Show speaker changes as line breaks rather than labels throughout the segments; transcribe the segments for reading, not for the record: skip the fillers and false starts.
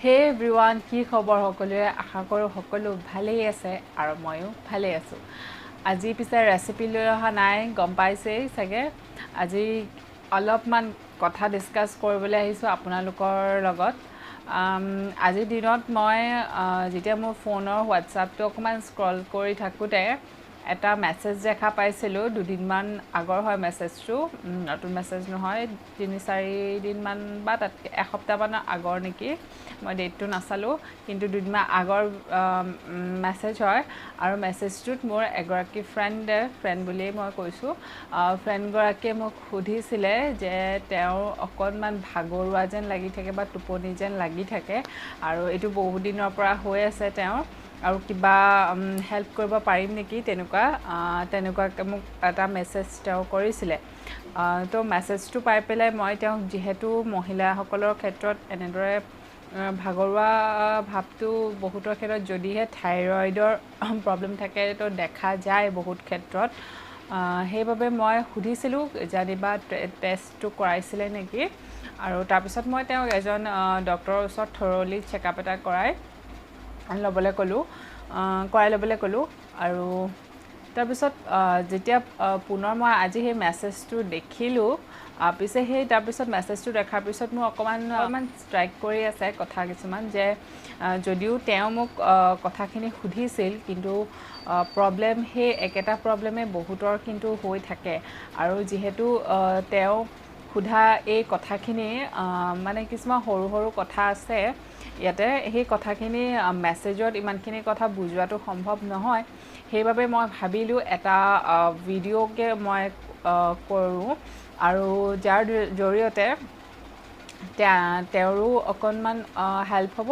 হে এভৰিৱান, কি খবৰ সকলোৰে? আশা কৰোঁ সকলো ভালেই আছে আৰু ময়ো ভালেই আছোঁ। আজি পিছে ৰেচিপি লৈ অহা নাই, গম পাইছেই চাগে। আজি অলপমান কথা ডিছকাছ কৰিবলৈ আহিছোঁ আপোনালোকৰ লগত। আজিৰ দিনত মই যেতিয়া মোৰ ফোনৰ হোৱাটছআপটো অকণমান স্ক্ৰল কৰি থাকোঁতে এটা মেছেজ দেখা পাইছিলোঁ। দুদিনমান আগৰ হয় মেছেজটো, নতুন মেছেজ নহয়, 3-4 দিনমান বা তাতকৈ এসপ্তাহমানৰ আগৰ নেকি, মই ডেটটো নাচালোঁ, কিন্তু দুদিনমান আগৰ মেছেজ হয়। আৰু মেছেজটোত মোৰ এগৰাকী ফ্ৰেণ্ডে, ফ্ৰেণ্ড বুলিয়েই মই কৈছোঁ, ফ্ৰেণ্ডগৰাকীয়ে মোক সুধিছিলে যে তেওঁ অকণমান ভাগৰুৱা যেন লাগি থাকে বা টোপনি যেন লাগি থাকে আৰু এইটো বহুদিনৰ পৰা হৈ আছে তেওঁৰ, আৰু কিবা হেল্প কৰিব পাৰিম নেকি, তেনেকুৱাকৈ মোক এটা মেছেজ তেওঁ কৰিছিলে। তো মেছেজটো পাই পেলাই মই তেওঁক, যিহেতু মহিলাসকলৰ ক্ষেত্ৰত এনেদৰে ভাগৰুৱা ভাৱটো বহুতৰ ক্ষেত্ৰত যদিহে থাইৰইডৰ প্ৰব্লেম থাকে তো দেখা যায় বহুত ক্ষেত্ৰত, সেইবাবে মই সুধিছিলোঁ জানিবা টেষ্টটো কৰাইছিলে নেকি। আৰু তাৰপিছত মই তেওঁক এজন ডক্টৰৰ ওচৰত থৰলি চেকআপ এটা কৰাই ল'বলৈ ক'লোঁ। আৰু তাৰপিছত যেতিয়া পুনৰ মই আজি সেই মেছেজটো দেখিলোঁ, পিছে সেই তাৰপিছত মেছেজটো দেখাৰ পিছত মোৰ অকণমান অকণমান ষ্ট্ৰাইক কৰি আছে কথা কিছুমান যে যদিও তেওঁ মোক কথাখিনি সুধিছিল, কিন্তু প্ৰব্লেম সেই একেটা প্ৰব্লেমে বহুতৰ কিন্তু হৈ থাকে। আৰু যিহেতু তেওঁ সোধা এই কথাখিনি মানে কিছুমান সৰু সৰু কথা আছে ইয়াতে, সেই কথাখিনি মেছেজত ইমানখিনি কথা বুজোৱাটো সম্ভৱ নহয়। সেইবাবে মই ভাবিলোঁ এটা ভিডিঅ'কে মই কৰোঁ আৰু যাৰ জৰিয়তে তেওঁৰো অকণমান হেল্প হ'ব,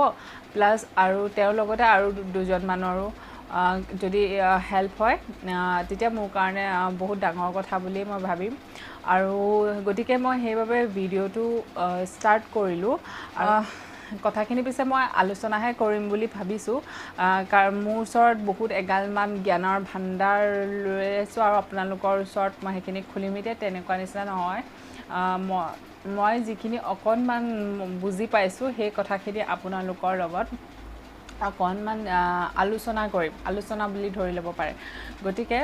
প্লাছ আৰু তেওঁৰ লগতে আৰু দুজনমানৰো যদি হেল্প হয়, তেতিয়া মোৰ কাৰণে বহুত ডাঙৰ কথা বুলিয়েই মই ভাবিম। আৰু গতিকে মই সেইবাবে ভিডিঅ'টো ষ্টাৰ্ট কৰিলোঁ। কথাখিনি পিছে মই আলোচনাহে কৰিম বুলি ভাবিছোঁ, কাৰণ মোৰ ওচৰত বহুত এগালমান জ্ঞানৰ ভাণ্ডাৰ লৈ আছোঁ আৰু আপোনালোকৰ ওচৰত মই সেইখিনি খুলিম এতিয়া তেনেকুৱা নিচিনা নহয়। মই যিখিনি অকণমান বুজি পাইছোঁ, সেই কথাখিনি আপোনালোকৰ লগত অকণমান আলোচনা কৰিম, আলোচনা বুলি ধৰি ল'ব পাৰে। গতিকে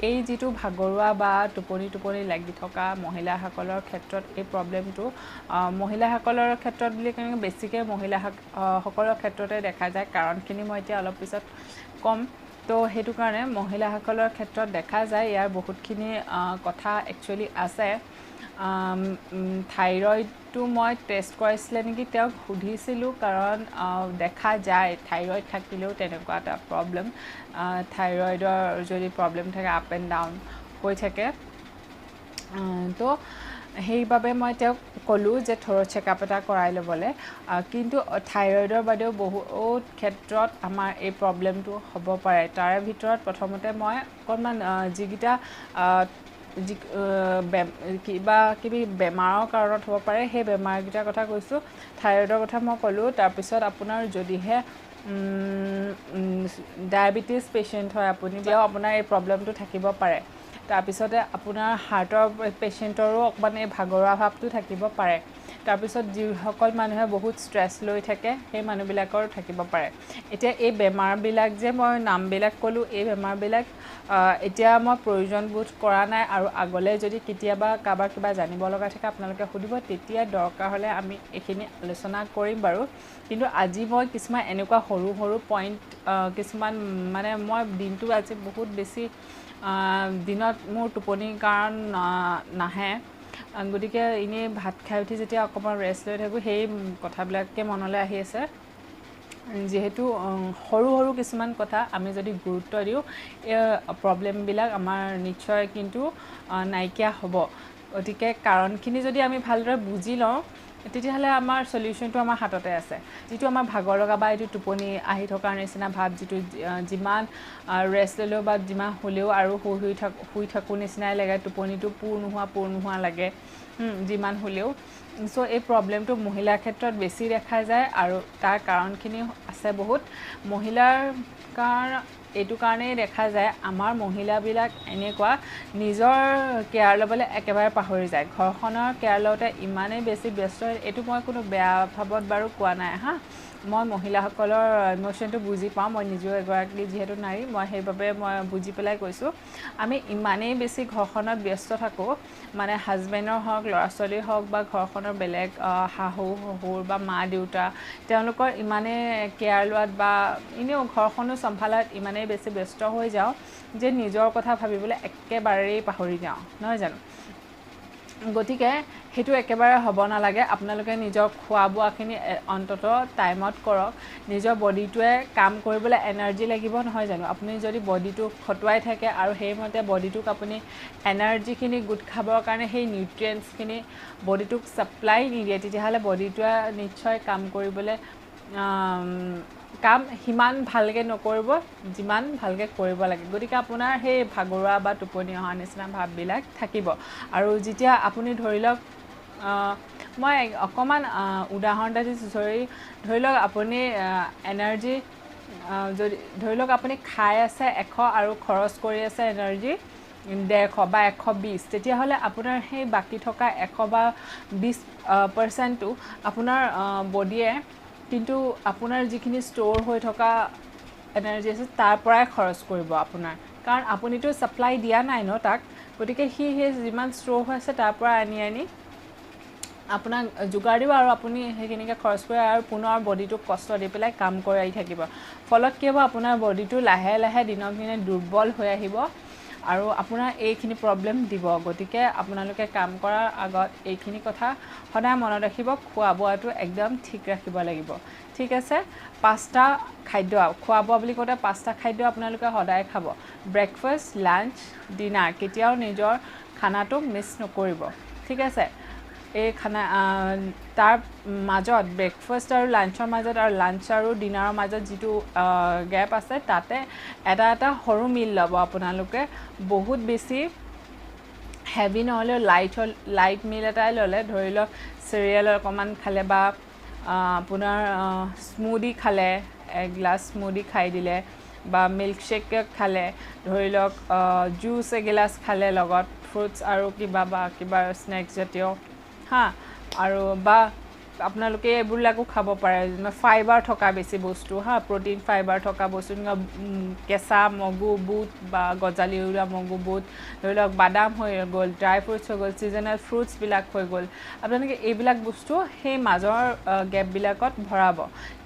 এই যিটো ভাগৰুৱা বা টোপনি টোপনি লাগি থকা মহিলাসকলৰ ক্ষেত্ৰত এই প্ৰব্লেমটো, মহিলাসকলৰ ক্ষেত্ৰত বুলি কেনেকৈ বেছিকৈ মহিলাসকলৰ ক্ষেত্ৰতে দেখা যায়, কাৰণখিনি মই এতিয়া অলপ পিছত ক'ম। তো সেইটো কাৰণে মহিলাসকলৰ ক্ষেত্ৰত দেখা যায়। ইয়াৰ বহুতখিনি কথা একচুৱেলি আছে। থাইৰইডটো মই টেষ্ট কৰাইছিলে নেকি তেওঁক সুধিছিলোঁ, কাৰণ দেখা যায় থাইৰইড থাকিলেও তেনেকুৱা এটা প্ৰব্লেম, থাইৰইডৰ যদি প্ৰব্লেম থাকে আপ এণ্ড ডাউন হৈ থাকে। তো সেইবাবে মই তেওঁক ক'লোঁ যে থৰ চেকআপ এটা কৰাই ল'বলৈ। কিন্তু থাইৰইডৰ বাদেও বহুত ক্ষেত্ৰত আমাৰ এই প্ৰব্লেমটো হ'ব পাৰে। তাৰে ভিতৰত প্ৰথমতে মই অকণমান যিকেইটা যি কিবা কিবি বেমাৰৰ কাৰণত হ'ব পাৰে, সেই বেমাৰকেইটাৰ কথা কৈছোঁ। থাইৰইডৰ কথা মই ক'লোঁ। তাৰপিছত আপোনাৰ যদিহে ডায়েবেটিছ পেচেণ্ট হয় আপুনি, তেতিয়াও আপোনাৰ এই প্ৰব্লেমটো থাকিব পাৰে। তাৰপিছতে আপোনাৰ হাৰ্টৰ পেচেণ্টৰো অকণমান এই ভাগৰুৱা ভাৱটো থাকিব পাৰে। তাৰপিছত যিসকল মানুহে বহুত ষ্ট্ৰেছ লৈ থাকে, সেই মানুহবিলাকৰো থাকিব পাৰে। এতিয়া এই বেমাৰবিলাক যে মই নামবিলাক ক'লোঁ, এই বেমাৰবিলাক এতিয়া মই প্ৰয়োজন বোধ কৰা নাই। আৰু আগলৈ যদি কেতিয়াবা কাৰোবাৰ কিবা জানিব লগা থাকে, আপোনালোকে সুধিব, তেতিয়া দৰকাৰ হ'লে আমি এইখিনি আলোচনা কৰিম বাৰু। কিন্তু আজি মই কিছুমান এনেকুৱা সৰু সৰু পইণ্ট কিছুমান, মানে মই দিনটো আজি বহুত বেছি দিনত মোৰ টোপনিৰ কাৰণ নাহে, গতিকে এনেই ভাত খাই উঠি যেতিয়া অকণমান ৰেষ্ট লৈ থাকোঁ, সেই কথাবিলাকে মনলৈ আহি আছে। যিহেতু সৰু সৰু কিছুমান কথা আমি যদি গুৰুত্ব দিওঁ, এই প্ৰব্লেমবিলাক আমাৰ নিশ্চয় কিন্তু নাইকিয়া হ'ব। গতিকে কাৰণখিনি যদি আমি ভালদৰে বুজি লওঁ, তেতিয়াহ'লে আমাৰ চলিউশ্যনটো আমাৰ হাততে আছে। যিটো আমাৰ ভাগৰ লগা বা এইটো টোপনি আহি থকাৰ নিচিনা ভাৱ, যিটো যিমান ৰেষ্ট ল'লেও বা যিমান শুলেও আৰু শুই থাকোঁ নিচিনাই লাগে, টোপনিটো পূৰ নোহোৱা পূৰ নোহোৱা লাগে যিমান শুলেও। চ' এই প্ৰব্লেমটো মহিলাৰ ক্ষেত্ৰত বেছি দেখা যায় আৰু তাৰ কাৰণখিনি আছে বহুত মহিলাৰ। কাৰণ এইটো কাৰণেই দেখা যায়, আমাৰ মহিলাবিলাক এনেকুৱা নিজৰ কেয়াৰ ল'বলৈ একেবাৰে পাহৰি যায়। ঘৰখনৰ কেয়াৰ লওঁতে ইমানেই বেছি ব্যস্ত। এইটো মই কোনো বেয়া ভাৱত বাৰু কোৱা নাই হা, মই মহিলাসকলৰ ইম'শ্যনটো বুজি পাওঁ, মই নিজেও এগৰাকী যিহেতু নাৰী, মই সেইবাবে মই বুজি পেলাই কৈছোঁ। আমি ইমানেই বেছি ঘৰখনত ব্যস্ত থাকোঁ, মানে হাজবেণ্ডৰ হওক, ল'ৰা ছোৱালীৰ হওক বা ঘৰখনৰ বেলেগ শাহু শহুৰ বা মা দেউতা, তেওঁলোকৰ ইমানেই কেয়াৰ লোৱাত বা এনেও ঘৰখনো চম্ভালাত ইমানেই বেছি ব্যস্ত হৈ যাওঁ যে নিজৰ কথা ভাবিবলৈ একেবাৰেই পাহৰি যাওঁ, নহয় জানো? গতিকে সেইটো একেবাৰে হ'ব নালাগে। আপোনালোকে নিজৰ খোৱা বোৱাখিনি অন্ততঃ টাইমত কৰক। নিজৰ বডিটোৱে কাম কৰিবলৈ এনাৰ্জি লাগিব, নহয় জানো? আপুনি যদি বডিটোক খটুৱাই থাকে আৰু সেইমতে বডিটোক আপুনি এনাৰ্জিখিনি গোট খাবৰ কাৰণে সেই নিউট্ৰিয়েণ্টছখিনি বডিটোক ছাপ্লাই নিদিয়ে, তেতিয়াহ'লে বডিটোৱে নিশ্চয় কাম কৰিবলৈ কাম সিমান ভালকৈ নকৰিব যিমান ভালকৈ কৰিব লাগে। গতিকে আপোনাৰ সেই ভাগৰুৱা বা টোপনি অহা নিচিনা ভাৱবিলাক থাকিব। আৰু যেতিয়া আপুনি ধৰি লওক, মই অকণমান উদাহৰণ এটা দিছোঁ, ধৰি লওক আপুনি এনাৰ্জি যদি ধৰি লওক আপুনি খাই আছে 100 আৰু খৰচ কৰি আছে এনাৰ্জি 150 বা 120, তেতিয়াহ'লে আপোনাৰ সেই বাকী থকা 100 বা 20%টো আপোনাৰ বডিয়ে কিন্তু আপোনাৰ যিখিনি ষ্ট'ৰ হৈ থকা এনাৰ্জি আছে তাৰ পৰাই খৰচ কৰিব আপোনাৰ, কাৰণ আপুনিতো ছাপ্লাই দিয়া নাই ন তাক। গতিকে সি সেই যিমান ষ্ট'ৰ হৈ আছে তাৰ পৰা আনি আনি আপোনাক যোগাৰ দিব আৰু আপুনি সেইখিনিকে খৰচ কৰি আৰু পুনৰ বডিটোক কষ্ট দি পেলাই কাম কৰাই থাকিব। ফলত কি হ'ব, আপোনাৰ বডিটো লাহে লাহে দিনক দিনে দুৰ্বল হৈ আহিব আৰু আপোনাৰ এইখিনি প্ৰব্লেম দিব। গতিকে আপোনালোকে কাম কৰাৰ আগত এইখিনি কথা সদায় মনত ৰাখিব, খোৱা বোৱাটো একদম ঠিক ৰাখিব লাগিব, ঠিক আছে? 5টা খাদ্য, খোৱা বোৱা বুলি কওঁতে 5টা খাদ্য আপোনালোকে সদায় খাব। ব্ৰেকফাষ্ট, লাঞ্চ, ডিনাৰ, কেতিয়াও নিজৰ খানাটো মিছ নকৰিব, ঠিক আছে? এই খানা তাৰ মাজত ব্ৰেকফাষ্ট আৰু লাঞ্চৰ মাজত আৰু লাঞ্চ আৰু ডিনাৰৰ মাজত যিটো গেপ আছে তাতে এটা এটা সৰু মিল ল'ব আপোনালোকে। বহুত বেছি হেভি নহ'লেও লাইট মিল এটাই ল'লে, ধৰি লওক চিৰিয়েল অকণমান খালে বা আপোনাৰ স্মুদি খালে, এগিলাচ স্মুদি খাই দিলে বা মিল্কশ্বেক খালে, ধৰি লওক জুচ এগিলাচ খালে লগত ফ্ৰুটছ আৰু কিবা বা কিবা স্নেক্স জাতীয়, হা, আৰু বা আপোনালোকে এইবিলাকো খাব পাৰে, ফাইবাৰ থকা বেছি বস্তু, হা, প্ৰ'টিন ফাইবাৰ থকা বস্তু, কেঁচা মগু বুট বা গজালি ওলোৱা মগু বুট, ধৰি লওক বাদাম হৈ গ'ল, ড্ৰাই ফ্ৰুটছ হৈ গ'ল, ছিজনেল ফ্ৰুটছবিলাক হৈ গ'ল, আপোনালোকে এইবিলাক বস্তু সেই মাজৰ গেপবিলাকত ভৰাব,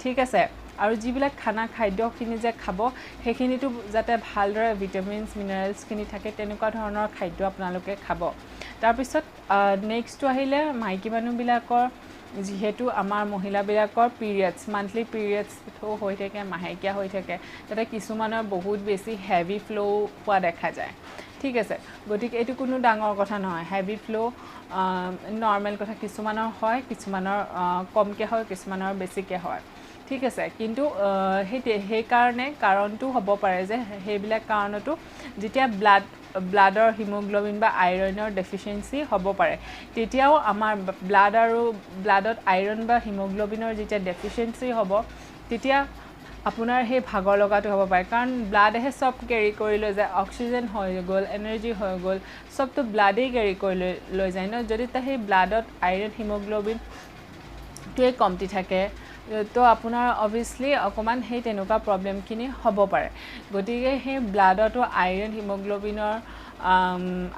ঠিক আছে? আৰু যিবিলাক খানা খাদ্যখিনি যে খাব সেইখিনিতো যাতে ভালদৰে ভিটামিনছ মিনাৰেলছখিনি থাকে তেনেকুৱা ধৰণৰ খাদ্য আপোনালোকে খাব। তাৰপিছত নেক্সটটো আহিলে মাইকী মানুহবিলাকৰ, যিহেতু আমাৰ মহিলাবিলাকৰ পিৰিয়ডছ, মান্থলি পিৰিয়ডছ হৈ থাকে, মাহেকীয়া হৈ থাকে, তাতে কিছুমানৰ বহুত বেছি হেভি ফ্ল' হোৱা দেখা যায়, ঠিক আছে? গতিকে এইটো কোনো ডাঙৰ কথা নহয়, হেভি ফ্ল' নৰ্মেল কথা, কিছুমানৰ হয়, কিছুমানৰ কমকৈ হয়, কিছুমানৰ বেছিকৈ হয়, ঠিক আছে? কিন্তু সেইকাৰণে কাৰণটো হ'ব পাৰে যে সেইবিলাক কাৰণতো যেতিয়া ব্লাডৰ হিমোগ্ল'বিন বা আইৰণৰ ডেফিচিয়েঞ্চি হ'ব পাৰে, তেতিয়াও আমাৰ ব্লাড আৰু ব্লাডত আইৰণ বা হিমোগ্ল'বিনৰ যেতিয়া ডেফিচিয়েঞ্চি হ'ব তেতিয়া আপোনাৰ সেই ভাগৰ লগাটো হ'ব পাৰে, কাৰণ ব্লাডেহে চব কেৰি কৰি লৈ যায়, অক্সিজেন হৈ গ'ল, এনাৰ্জি হৈ গ'ল, চবতো ব্লাডেই কেৰি কৰি লৈ যায় ন। যদি সেই ব্লাডত আইৰণ হিমোগ্ল'বিনটোৱে কমটি থাকে তো আপোনাৰ অভিয়াছলি অকণমান সেই তেনেকুৱা প্ৰব্লেমখিনি হ'ব পাৰে। গতিকে সেই ব্লাডতো আইৰণ হিমোগ্ল'বিনৰ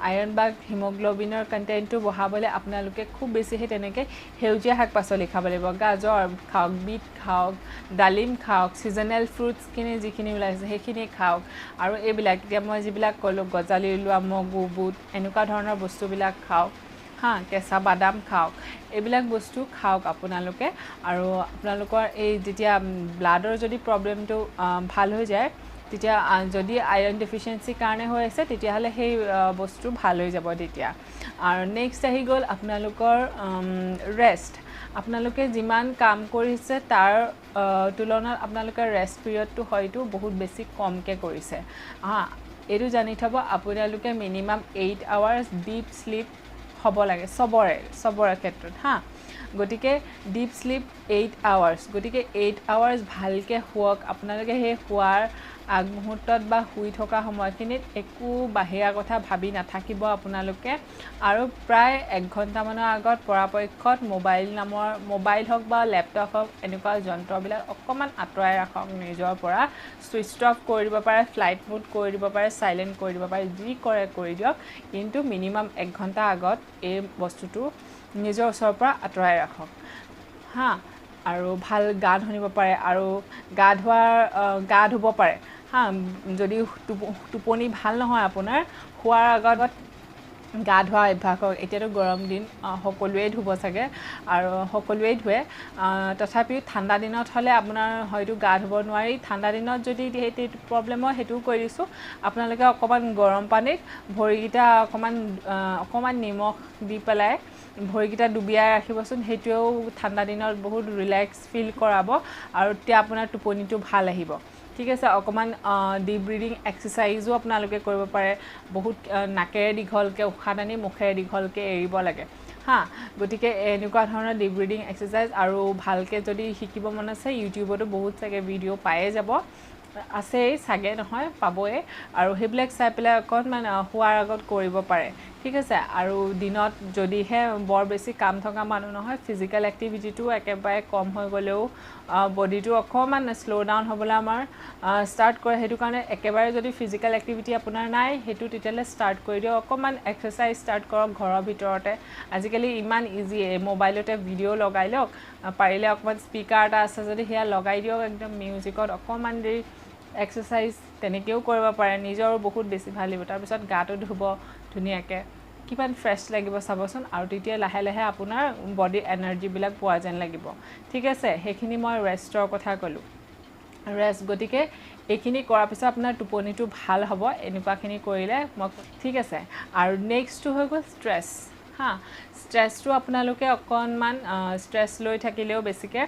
আইৰণ বা হিমোগ্ল'বিনৰ কণ্টেণ্টটো বঢ়াবলৈ আপোনালোকে খুব বেছি সেই তেনেকৈ সেউজীয়া শাক পাচলি খাব লাগিব, গাজৰ খাওক, বিট খাওক, ডালিম খাওক, ছিজনেল ফ্ৰুটছখিনি যিখিনি ওলাইছে সেইখিনি খাওক, আৰু এইবিলাক এতিয়া মই যিবিলাক ক'লোঁ গজালি ওলোৱা মগু বুট এনেকুৱা ধৰণৰ বস্তুবিলাক খাওক, হা, কেঁচা বাদাম খাওক, এইবিলাক বস্তু খাওক আপোনালোকে। আৰু আপোনালোকৰ এই যেতিয়া ব্লাডৰ যদি প্ৰব্লেমটো ভাল হৈ যায়, তেতিয়া যদি আইৰণ ডেফিচিয়েঞ্চিৰ কাৰণে হৈ আছে তেতিয়াহ'লে সেই বস্তু ভাল হৈ যাব তেতিয়া। আৰু নেক্সট আহি গ'ল আপোনালোকৰ ৰেষ্ট। আপোনালোকে যিমান কাম কৰিছে তাৰ তুলনাত আপোনালোকে ৰেষ্ট পিৰিয়ডটো হয়তো বহুত বেছি কমকৈ কৰিছে, হা, এইটো জানি থ'ব। আপোনালোকে মিনিমাম 8 আৱাৰ্ছ ডিপ শ্লিপ হ'ব লাগে চবৰে ক্ষেত্ৰত, হা। গতিকে ডিপ শ্লিপ 8 আৱাৰ্ছ, গতিকে 8 আৱাৰ্ছ ভালকৈ শুৱক। আপোনালোকে সেই শোৱাৰ আগমুহূৰ্তত বা শুই থকা সময়খিনিত একো বাহিৰা কথা ভাবি নাথাকিব আপোনালোকে। আৰু প্ৰায় 1 ঘণ্টামানৰ আগত পৰাপক্ষত মোবাইল হওক বা লেপটপ হওক, এনেকুৱা যন্ত্ৰবিলাক অকণমান আঁতৰাই ৰাখক নিজৰ পৰা। ছুইচ অফ কৰি দিব পাৰে, ফ্লাইট মোড কৰি দিব পাৰে, চাইলেণ্ট কৰি দিব পাৰে, যি কৰে কৰি দিয়ক, কিন্তু মিনিমাম 1 ঘণ্টা আগত এই বস্তুটো নিজৰ ওচৰৰ পৰা আঁতৰাই ৰাখক। হা, আৰু ভাল গান শুনিব পাৰে আৰু গা ধুব পাৰে। হা, যদি টোপনি ভাল নহয় আপোনাৰ, শোৱাৰ আগত গা ধোৱা অভ্যাস হওক। এতিয়াতো গৰম দিন, সকলোৱেই ধুব চাগে আৰু সকলোৱেই ধুৱে, তথাপিও ঠাণ্ডা দিনত হ'লে আপোনাৰ হয়তো গা ধুব নোৱাৰি। ঠাণ্ডা দিনত যদি সেইটো প্ৰব্লেম হয়, সেইটোও কৈ দিছোঁ, আপোনালোকে অকণমান গৰম পানীত ভৰিকেইটা অকণমান নিমখ দি পেলাই ভৰিকেইটা ডুবিয়াই ৰাখিবচোন, সেইটোৱেও ঠাণ্ডা দিনত বহুত ৰিলেক্স ফিল কৰাব আৰু তেতিয়া আপোনাৰ টোপনিটো ভাল আহিব। ঠিক আছে, অকণমান ডিপ ব্ৰিডিং এক্সাৰচাইজো আপোনালোকে কৰিব পাৰে। বহুত নাকেৰে দীঘলকৈ উশাহ টানি মুখেৰে দীঘলকৈ এৰিব লাগে। হা, গতিকে এনেকুৱা ধৰণৰ ডিপ ব্ৰিডিং এক্সাৰচাইজ আৰু ভালকৈ যদি শিকিব মন আছে, ইউটিউবতো বহুত চাগে ভিডিঅ' পায়ে যাব, আছেই চাগে, নহয় পাবই, আৰু সেইবিলাক চাই পেলাই অকণমান শোৱাৰ আগত কৰিব পাৰে। ঠিক আছে, আৰু দিনত যদিহে বৰ বেছি কাম থকা মানুহ নহয়, ফিজিকেল এক্টিভিটিটো একেবাৰে কম হৈ গ'লেও বডিটো অকণমান শ্ল' ডাউন হ'বলৈ আমাৰ ষ্টাৰ্ট কৰে। সেইটো কাৰণে একেবাৰে যদি ফিজিকেল এক্টিভিটি আপোনাৰ নাই, সেইটো তেতিয়াহ'লে ষ্টাৰ্ট কৰি দিয়ক, অকণমান এক্সাৰচাইজ ষ্টাৰ্ট কৰক ঘৰৰ ভিতৰতে। আজিকালি ইমান ইজি, মোবাইলতে ভিডিঅ' লগাই লওক, পাৰিলে অকণমান স্পীকাৰ এটা আছে যদি সেয়া লগাই দিয়ক, একদম মিউজিকত অকণমান দেৰি এক্সাৰচাইজ তেনেকৈও কৰিব পাৰে, নিজৰো বহুত বেছি ভাল লাগিব। তাৰপিছত গাটো ধুব ধুনীয়াকৈ, কিমান ফ্ৰেছ লাগিব চাবচোন, আৰু তেতিয়া লাহে লাহে আপোনাৰ বডিৰ এনাৰ্জিবিলাক পোৱা যেন লাগিব। ঠিক আছে, সেইখিনি মই ৰেষ্টৰ কথা ক'লোঁ, ৰেষ্ট। গতিকে এইখিনি কৰাৰ পিছত আপোনাৰ টোপনিটো ভাল হ'ব, এনেকুৱাখিনি কৰিলে মই। ঠিক আছে, আৰু নেক্সটটো হৈ গ'ল ষ্ট্ৰেছ। হা, ষ্ট্ৰেছটো আপোনালোকে অকণমান ষ্ট্ৰেছ লৈ থাকিলেও বেছিকৈ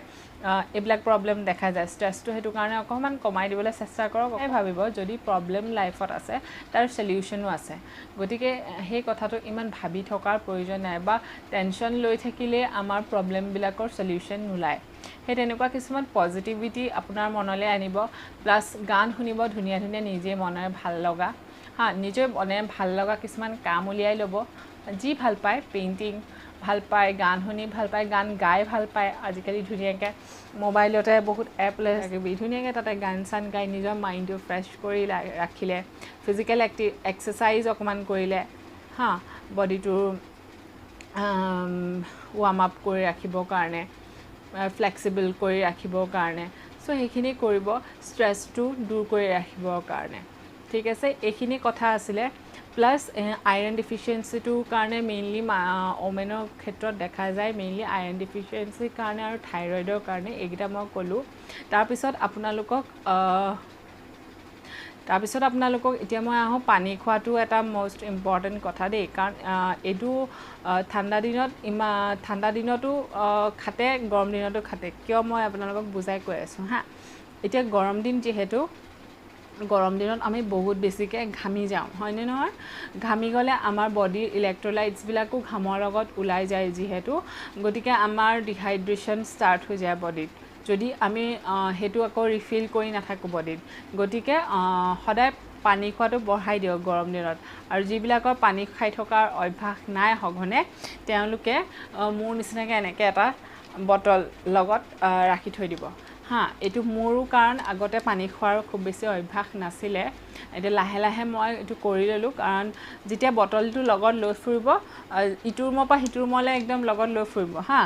এইবিলাক প্ৰব্লেম দেখা যায়। ষ্ট্ৰেছটো সেইটো কাৰণে অকণমান কমাই দিবলৈ চেষ্টা কৰক। ভাবিব যদি প্ৰব্লেম লাইফত আছে, তাৰ চলিউশ্যনো আছে। গতিকে সেই কথাটো ইমান ভাবি থকাৰ প্ৰয়োজন নাই, বা টেনশ্যন লৈ থাকিলে আমাৰ প্ৰব্লেমবিলাকৰ চলিউশ্যন নোলায়। সেই তেনেকুৱা কিছুমান পজিটিভিটি আপোনাৰ মনলৈ আনিব, প্লাছ গান শুনিব ধুনীয়া ধুনীয়া, নিজে মনেৰে ভাল লগা, হা, নিজে মনে ভাল লগা কিছুমান কাম উলিয়াই ল'ব, যি ভাল পায়, পেইণ্টিং ভাল পায়, গান শুনি ভাল পায়, গান গাই ভাল পায়। আজিকালি ধুনীয়াকৈ মোবাইলতে বহুত এপ কিবি ধুনীয়াকৈ তাতে গান চান গাই নিজৰ মাইণ্ডটো ফ্ৰেছ কৰি ৰাখিলে, ফিজিকেল এক্সাৰচাইজ অকণমান কৰিলে, হা, বডিটোৰ ৱাৰ্ম আপ কৰি ৰাখিবৰ কাৰণে, ফ্লেক্সিবল কৰি ৰাখিবৰ কাৰণে, চ' সেইখিনি কৰিব, ষ্ট্ৰেছটো দূৰ কৰি ৰাখিবৰ কাৰণে। ঠিক আছে, এইখিনি কথা আছিলে। প্লাছ আইৰণ ডিফিচিয়েঞ্চিটোৰ কাৰণে মেইনলি ওমেনৰ ক্ষেত্ৰত দেখা যায়, মেইনলি আইৰণ ডিফিচিয়েঞ্চিৰ কাৰণে আৰু থাইৰইডৰ কাৰণে, এইকেইটা মই ক'লোঁ। তাৰপিছত আপোনালোকক এতিয়া মই আহোঁ পানী খোৱাটো এটা মষ্ট ইম্পৰ্টেণ্ট কথা দেই, কাৰণ এইটো ঠাণ্ডা দিনত ঠাণ্ডা দিনতো খাটে, গৰম দিনতো খাটে। কিয় মই আপোনালোকক বুজাই কৈ আছোঁ। হা, এতিয়া গৰম দিন যিহেতু, গৰম দিনত আমি বহুত বেছিকৈ ঘামি যাওঁ, হয়নে নহয়? ঘামি গ'লে আমাৰ বডিৰ ইলেক্ট্ৰলাইটছবিলাকো ঘামৰ লগত ওলাই যায় যিহেতু, গতিকে আমাৰ ডিহাইড্ৰেশ্যন ষ্টাৰ্ট হৈ যায় বডিত, যদি আমি সেইটো আকৌ ৰিফিল কৰি নাথাকোঁ বডিত। গতিকে সদায় পানী খোৱাটো বঢ়াই দিয়ক গৰম দিনত। আৰু যিবিলাকৰ পানী খাই থকাৰ অভ্যাস নাই সঘনে, তেওঁলোকে মোৰ নিচিনাকৈ এনেকৈ এটা বটল লগত ৰাখি থৈ দিব। হা, এইটো মোৰো, কাৰণ আগতে পানী খোৱাৰ খুব বেছি অভ্যাস নাছিলে, এতিয়া লাহে লাহে মই এইটো কৰি ল'লোঁ। কাৰণ যেতিয়া বটলটো লগত লৈ ফুৰিব, ইটো ৰুমৰ পৰা সিটো ৰুমলৈ একদম লগত লৈ ফুৰিব, হা,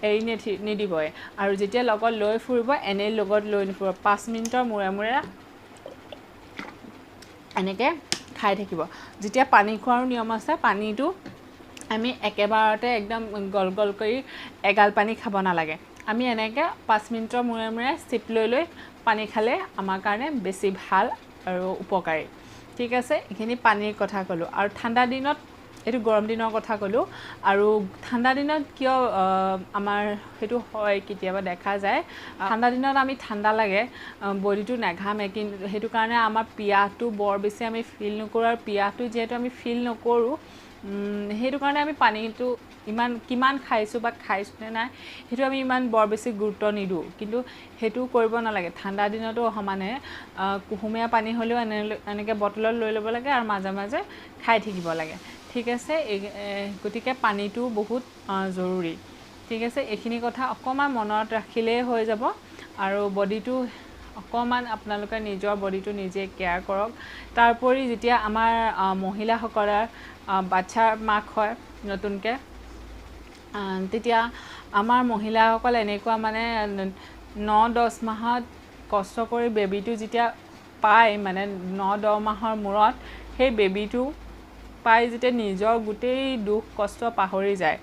এৰি নিদিবই। আৰু যেতিয়া লগত লৈ ফুৰিব, এনেই লগত লৈ নুফুৰিব, 5 মিনিটৰ মূৰে মূৰে এনেকৈ খাই থাকিব। যেতিয়া পানী খোৱাৰো নিয়ম আছে, পানীটো আমি একেবাৰতে একদম গল গল কৰি এগাল পানী খাব নালাগে, আমি এনেকৈ 5 মিনিটৰ মূৰে মূৰে চিপ লৈ লৈ পানী খালে আমাৰ কাৰণে বেছি ভাল আৰু উপকাৰী। ঠিক আছে, এইখিনি পানীৰ কথা ক'লোঁ। আৰু ঠাণ্ডা দিনত, এইটো গৰম দিনৰ কথা ক'লোঁ। আৰু ঠাণ্ডা দিনত কিয় আমাৰ সেইটো হয় কেতিয়াবা দেখা যায়, ঠাণ্ডা দিনত আমি ঠাণ্ডা লাগে, বডিটো নেঘামে, কিন্তু সেইটো কাৰণে আমাৰ পিয়াহটো বৰ বেছি আমি ফিল নকৰোঁ। আৰু পিয়াহটো যিহেতু আমি ফিল নকৰোঁ, সেইটো কাৰণে আমি পানীটো ইমান কিমান খাইছোঁ বা খাইছোঁ নে নাই সেইটো আমি ইমান বৰ বেছি গুৰুত্ব নিদিওঁ, কিন্তু সেইটো কৰিব নালাগে। ঠাণ্ডা দিনতো সমানে কুহুমীয়া পানী হ'লেও এনেকৈ বটলত লৈ ল'ব লাগে আৰু মাজে মাজে খাই থাকিব লাগে, ঠিক আছে। গতিকে পানীটো বহুত জৰুৰী, ঠিক আছে। এইখিনি কথা অকণমান মনত ৰাখিলেই হৈ যাব। আৰু বডিটো অকণমান আপোনালোকে নিজৰ বডিটো নিজে কেয়াৰ কৰক। তাৰোপৰি যেতিয়া আমাৰ মহিলাসকলৰ বাচ্ছাৰ মাক হয় নতুনকৈ, তেতিয়া আমাৰ মহিলাসকল এনেকুৱা মানে 9-10 মাহত কষ্ট কৰি বেবীটো যেতিয়া পায়, মানে 9-10 মাহৰ মূৰত সেই বেবীটো পাই যেতিয়া নিজৰ গোটেই দুখ কষ্ট পাহৰি যায়,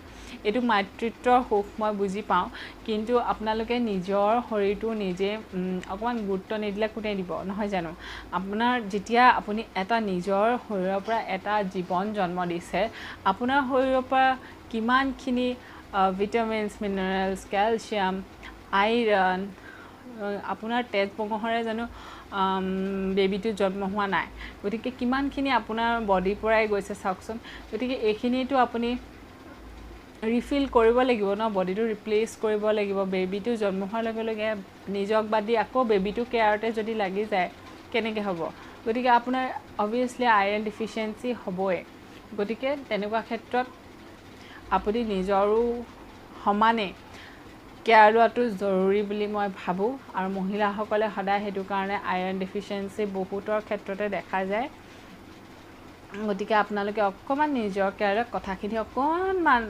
এইটো মাতৃত্বৰ সুখ মই বুজি পাওঁ, কিন্তু আপোনালোকে নিজৰ শৰীৰটো নিজে অকণমান গুৰুত্ব নিদিলে কোনে দিব, নহয় জানো? আপোনাৰ যেতিয়া আপুনি এটা নিজৰ শৰীৰৰ পৰা এটা জীৱন জন্ম দিছে, আপোনাৰ শৰীৰৰ পৰা কিমানখিনি ভিটামিনছ, মিনাৰেলছ, কেলছিয়াম, আইৰণ, আপোনাৰ তেজ মঙহৰে জানো বেবীটো জন্ম হোৱা নাই, গতিকে কিমানখিনি আপোনাৰ বডিৰ পৰাই গৈছে চাওকচোন। গতিকে এইখিনিতো আপুনি ৰিফিল কৰিব লাগিব ন, বডিটো ৰিপ্লেচ কৰিব লাগিব। বেবীটো জন্ম হোৱাৰ লগে লগে নিজক বাদ দি আকৌ বেবীটো কেয়াৰতে যদি লাগি যায় কেনেকৈ হ'ব? গতিকে আপোনাৰ অভিয়াছলি আইৰণ ডিফিচিয়েঞ্চি হ'বই। গতিকে তেনেকুৱা ক্ষেত্ৰত আপুনি নিজৰো সমানে কেয়াৰ লোৱাটো জৰুৰী বুলি মই ভাবোঁ। আৰু মহিলাসকলে সদায় সেইটো কাৰণে আইৰণ ডিফিচিয়েঞ্চি বহুতৰ ক্ষেত্ৰতে দেখা যায়। গতিকে আপোনালোকে অকণমান নিজৰ কেয়াৰত কথাখিনি অকণমান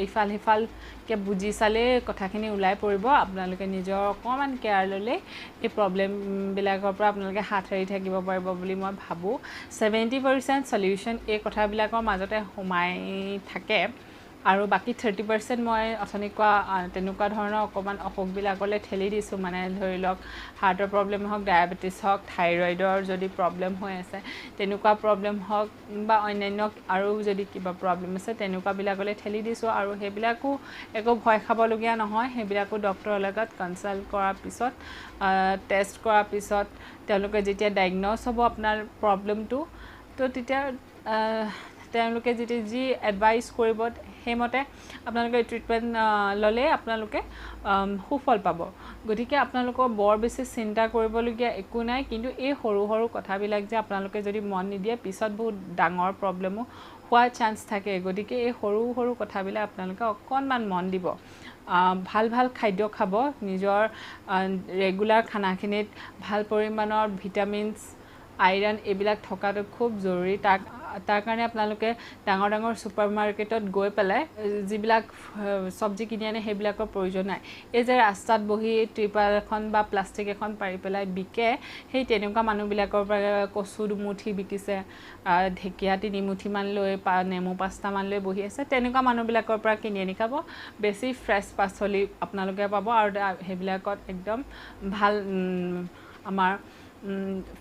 ইফাল সিফালকৈ বুজি চালেই কথাখিনি ওলাই পৰিব। আপোনালোকে নিজৰ অকণমান কেয়াৰ ল'লেই এই প্ৰব্লেমবিলাকৰ পৰা আপোনালোকে হাত সাৰি থাকিব পাৰিব বুলি মই ভাবোঁ। 70% চলিউশ্যন এই কথাবিলাকৰ মাজতে সোমাই থাকে, আৰু বাকী 30% মই অথনি কোৱা তেনেকুৱা ধৰণৰ অকণমান অসুখবিলাকলৈ ঠেলি দিছোঁ। মানে ধৰি লওক হাৰ্টৰ প্ৰব্লেম হওক, ডায়েবেটিছ হওক, থাইৰইডৰ যদি প্ৰব্লেম হৈ আছে তেনেকুৱা প্ৰব্লেম হওক, বা অন্যান্য আৰু যদি কিবা প্ৰব্লেম আছে তেনেকুৱাবিলাকলৈ ঠেলি দিছোঁ। আৰু সেইবিলাকো একো ভয় খাবলগীয়া নহয়, সেইবিলাকো ডক্টৰৰ লগত কনচাল্ট কৰাৰ পিছত, টেষ্ট কৰাৰ পিছত তেওঁলোকে যেতিয়া ডায়েগন'জ হ'ব আপোনাৰ প্ৰব্লেমটো, তো তেতিয়া তেওঁলোকে যেতিয়া যি এডভাইচ কৰিব সেইমতে আপোনালোকে ট্ৰিটমেণ্ট ল'লে আপোনালোকে সুফল পাব। গতিকে আপোনালোকৰ বৰ বেছি চিন্তা কৰিবলগীয়া একো নাই, কিন্তু এই সৰু সৰু কথাবিলাক যে আপোনালোকে যদি মন নিদিয়ে পিছত বহুত ডাঙৰ প্ৰব্লেমো হোৱাৰ চান্স থাকে। গতিকে এই সৰু সৰু কথাবিলাক আপোনালোকে অকণমান মন দিব। ভাল ভাল খাদ্য খাব, নিজৰ ৰেগুলাৰ খানাখিনিত ভাল পৰিমাণৰ ভিটামিনছ, আইৰণ এইবিলাক থকাটো খুব জৰুৰী। তাৰ কাৰণে আপোনালোকে ডাঙৰ ডাঙৰ ছুপাৰ মাৰ্কেটত গৈ পেলাই যিবিলাক চব্জি কিনি আনে সেইবিলাকৰ প্ৰয়োজন নাই। এই যে ৰাস্তাত বহি ত্ৰিপাল এখন বা প্লাষ্টিক এখন পাৰি পেলাই বিকে, সেই তেনেকুৱা মানুহবিলাকৰ পৰা কচু দুমুঠি বিকিছে, ঢেকীয়া 3 মুঠিমান লৈ, নেমু 5টামান লৈ বহি আছে, তেনেকুৱা মানুহবিলাকৰ পৰা কিনি আনি খাব। বেছি ফ্ৰেছ পাচলি আপোনালোকে পাব, আৰু সেইবিলাকত একদম ভাল আমাৰ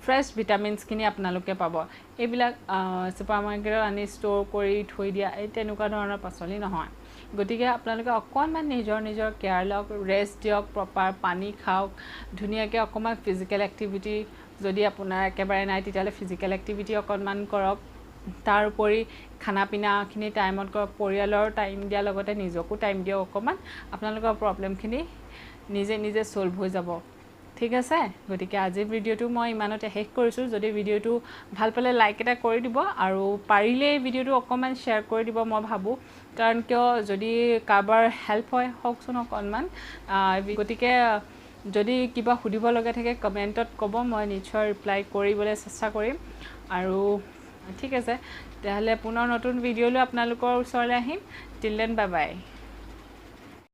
ফ্ৰেছ ভিটামিনছখিনি আপোনালোকে পাব। এইবিলাক ছুপাৰ মাৰ্কেটত আনি ষ্ট'ৰ কৰি থৈ দিয়া এই তেনেকুৱা ধৰণৰ পাচলি নহয়। গতিকে আপোনালোকে অকণমান নিজৰ নিজৰ কেয়াৰ লওক, ৰেষ্ট দিয়ক, প্ৰপাৰ পানী খাওক, ধুনীয়াকৈ অকণমান ফিজিকেল এক্টিভিটি যদি আপোনাৰ একেবাৰে নাই তেতিয়াহ'লে ফিজিকেল এক্টিভিটি অকণমান কৰক। তাৰ উপৰি খানা পিনাখিনি টাইমত কৰক, পৰিয়ালৰ টাইম দিয়াৰ লগতে নিজকো টাইম দিয়ক অকণমান, আপোনালোকৰ প্ৰব্লেমখিনি নিজে নিজে ছল্ভ হৈ যাব, ঠিক আছে। গতিকে আজিৰ ভিডিঅ'টো মই ইমানতে শেষ কৰিছোঁ। যদি ভিডিঅ'টো ভাল পালে লাইক এটা কৰি দিব, আৰু পাৰিলে এই ভিডিঅ'টো অকণমান শ্বেয়াৰ কৰি দিব মই ভাবোঁ, কাৰণ কিয় যদি কাৰোবাৰ হেল্প হয় হওকচোন অকণমান। গতিকে যদি কিবা সুধিব লগা থাকে কমেণ্টত ক'ব, মই নিশ্চয় ৰিপ্লাই কৰিবলৈ চেষ্টা কৰিম। আৰু ঠিক আছে, তেতিয়াহ'লে পুনৰ নতুন ভিডিঅ' লৈ আপোনালোকৰ ওচৰলৈ আহিম। Till then bye bye.